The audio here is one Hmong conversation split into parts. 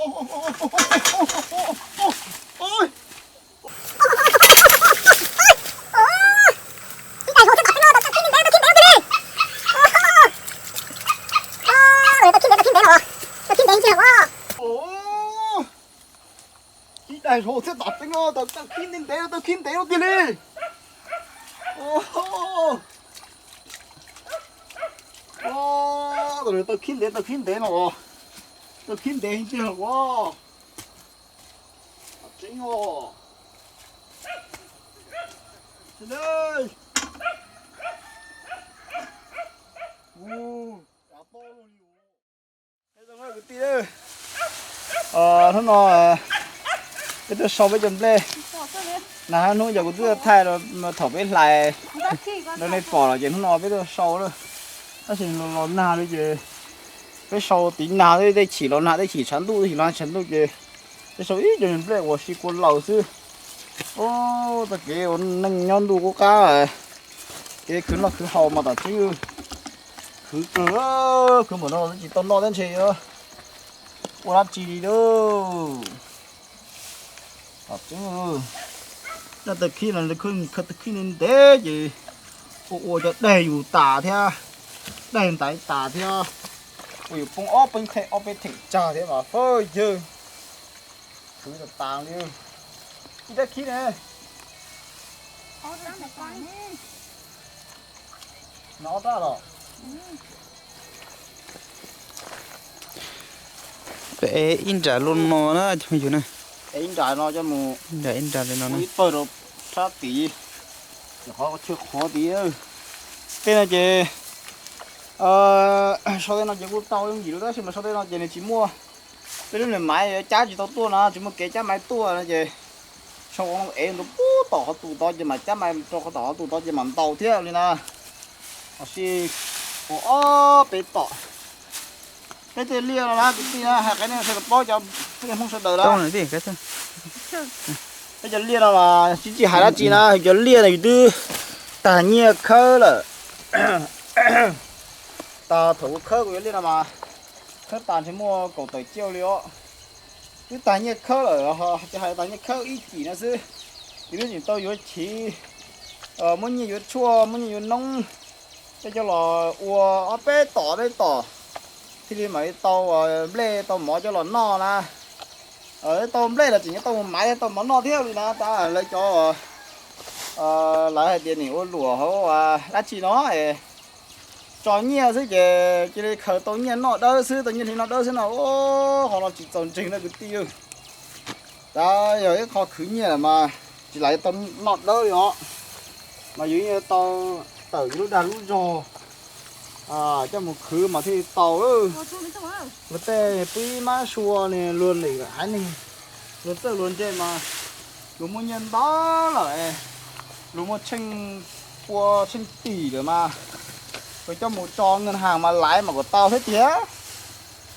Ib daig zog thiab tom tseeb, tau khib ntev ntev, tau khib ntev tiag li. Tau khib ntev, tau khib ntev no, tau khib ntev tiag os. Tom tseeb os. Kwv tij, hnub no peb tuaj sau peb cov nplej. Nag hab hnub ces kuv twb thaij thaum peb hlais rau nej pom lawm ces hnub no peb tuaj sau lawm. Tab sis los nag li ces peb sau tiv nag, tej chim los nag, tej chim tshav ntuj, tej chim los tshav ntuj ces peb sau ib co nplej ua si kua laus xwb. Ub, txoj kev ua neej nyob ntuj qub qab, kev khwv noj khwv haus mas tom tseeb khwv kawg, khwv npaum no tsis tau noj thiab ntshe yuav ua dab tsi li lauj. Tom tseeb, noj tau khib los khwv tau khib ntev ntev ces ua ua cov daig yus tas thiab, daig ntaiv tas thiab, ua yus poob ob peb theem, ob peb theem tsag thiab mas fawj yawg. Khwv tas tas li. Ib rab khib ne. Ob rab los? Peb ev ib nra luaj no na cov phooj ywg na. Ev ib nra no coj mus, ib nra li no ib pawg rau sab tid, qhov chaw qhuav tid. Tej no ces, sau tej no ces kuj tau yooj yim lawm tab sis mas sau tej no ces nws tsis muaj, peb lub niag maiv cab tsis tau tuaj no, tsis muaj kev cab maiv tuaj no ces sau ua ev rau pub tom qhov tus tod ces mam cab maiv rau qhov tom qhov tus tod ces mam ntaus thiab li na. Los sis ua ob peb tom. Peb tej liaj no na kwv tij na, hais qhia nej sawv daws paub cov peb cov Hmoob sawv daws na. Peb cov liaj no mas tsis tsis hais dab tsi na, cov liaj no yus twb tag nyiaj khawb lawm. Tag thaum kuv khawb kuv cov liaj no mas khawb tas ntshe muaj kaum tawm ciaj li os. Twb tag nyiaj khawb lawm, ces hais tag nyiaj khawb ib cim no xwb. Yus twb tseem tau yuav chiv, muab nyiaj yuav tshuaj, muab nyiaj yuav noob, tej coj los ua ob peb tom peb tom, thiaj li mam li tau nplej tau mov coj los noj na. Tau nplej los tseem yuav tau mus maiv tau mov noj thiab li na. Tab lawv cov lawv hais tias nim ua luam hauv dab tsi no es tso nyiaj xwb ces cia li khaws tau nyiaj noj dawb xwb, tau nyiaj hli noj dawb xwb no. Qhov no tsis txaus ntseeg na kwv tij. Tab yog ib qho khwv nyiaj mas tsis lam tau noj dawb li os, mas yus yeej tau tawm yus lub dag lub zog coj mus khwv mas thiaj li tau. Luag tej pib mab sua ne, luag lim haiv neeg, luag txawj luag ntse mas luag muaj nyiaj ntau lawm, luag muaj tsheej pua tsheej tim lawm mas luag coj mus tso nkaj has mas laiv mas kom tau thiab tiag.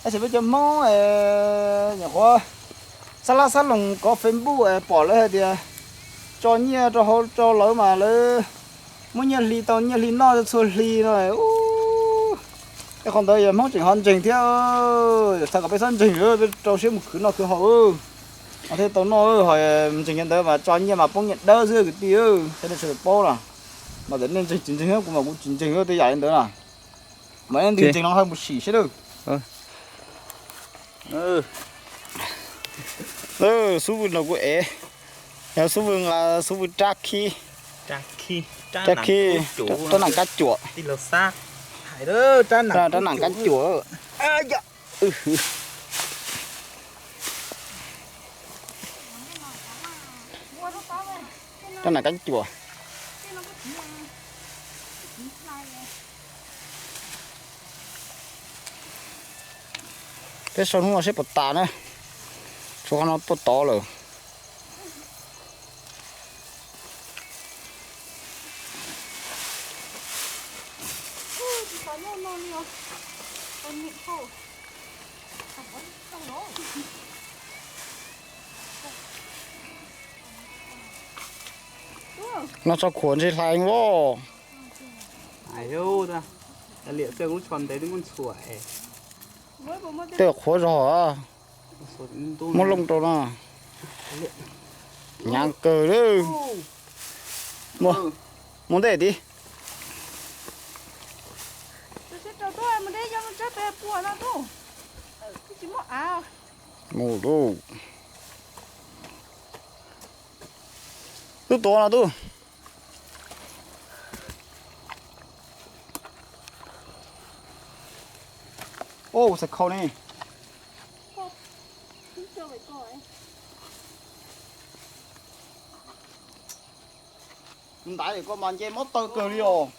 Tab sis peb cov Hmoob nyuam qhuav xab lab xab loos kov Facebook pom lawv hais tias tso nyiaj rau hauv rau lawv mas lawv muab nyiaj hli tau nyiaj hli noj txhua hli no. Ub, qhov ntawd yog Hmoob tseem ho ntseeg thiab. Txhais kom peb txhob ntseeg, peb rau siab mus khwv noj khwv haus mas thiaj tau noj. Ho ntseeg cov ntawd mas tso nyiaj mas poob nyiaj dawb xwb kwv tij. Thiab nej sawv daws paub na, mas txawm nej ntseeg tsis ntseeg, kuv mas kuv tsis ntseeg tej yam li ntawd na. Mas nej ntseeg no ho mus sim seb. Xub Vwj nrog kuv ev, yog Xub Vwj nqa Xub Vwj rab khib, rab khib, rab nam kab cuam, rab nam kab cuam. Rab nam kab cuam. Peb sau hnub no seb puas tas na. Tshuav qhov no tuaj tod lawm. No tso khuav ntshe hlais os. Tej qhuav zog. Muab looj rau no. Hnyav kawg li. Muab, muab ntej tid. Mus lauj. Tub tuav no tub. Ua xav khau ne. Ntaiv koj mas nce mob tawg kawg li os.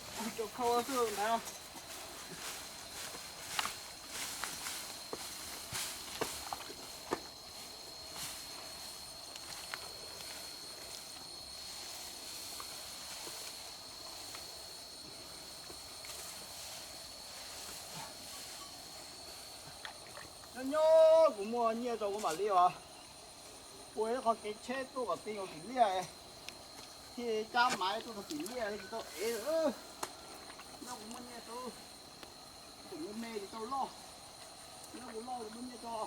Nyob nyob kuv muaj nyiaj rau kuv mam li os. Ua ib qho kev tsheb tuaj kom tij ua tim liaj, thiaj cab maiv tuaj tau tim liaj tsis tau ev. Nyob kuv muaj nyiaj rau, tus me me tsis tau loj, nyob kuv loj kuv muaj nyiaj rau.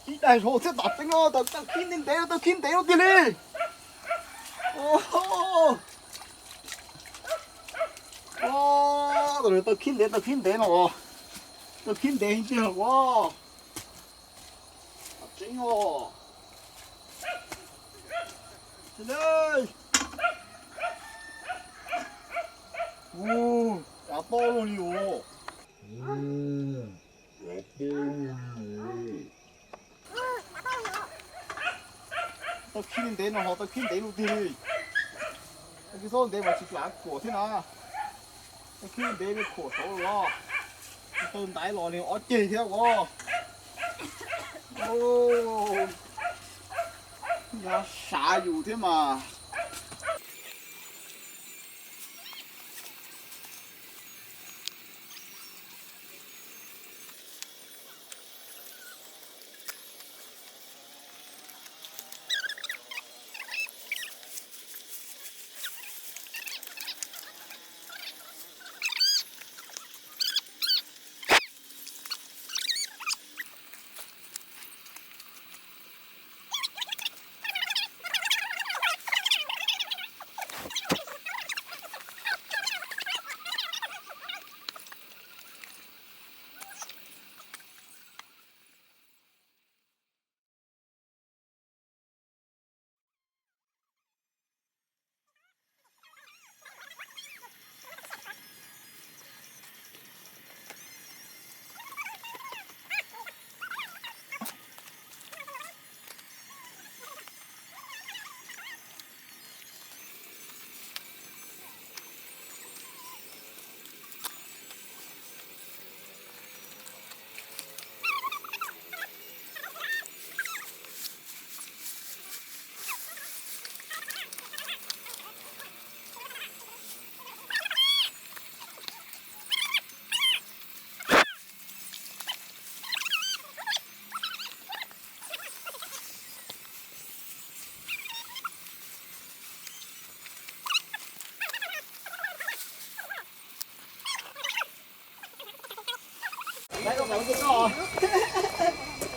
Ib daim hlau thiab tom teeb no, tau khib ntev ntev, tau khib ntev ntev tiag li. Tau khib ntev, tau khib ntev no, tau khib ntev tiag os. Tseeb os. Ua, tau luaj li os. Tau khib ntev no ho tau khib ntev lug tiag li. Tau khib ntev mas tsis kam khuam thiab na. Tau khib ntev li khuam saud los. Tau ntaiv los li ob ceg thiab os. Nyob sav yus thiab mas.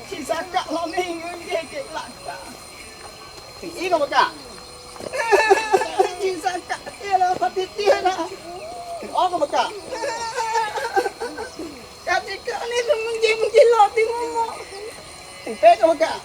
Tsis xav kam los nej nce kev lam kam. Tim ib koj puas kam? Tsis xav kam tiag los qhov tiag tiag na. Tim ob koj puas kam? Kam tsis kam nej mus nce mus nce los twb muaj muaj. Tim peb koj puas kam?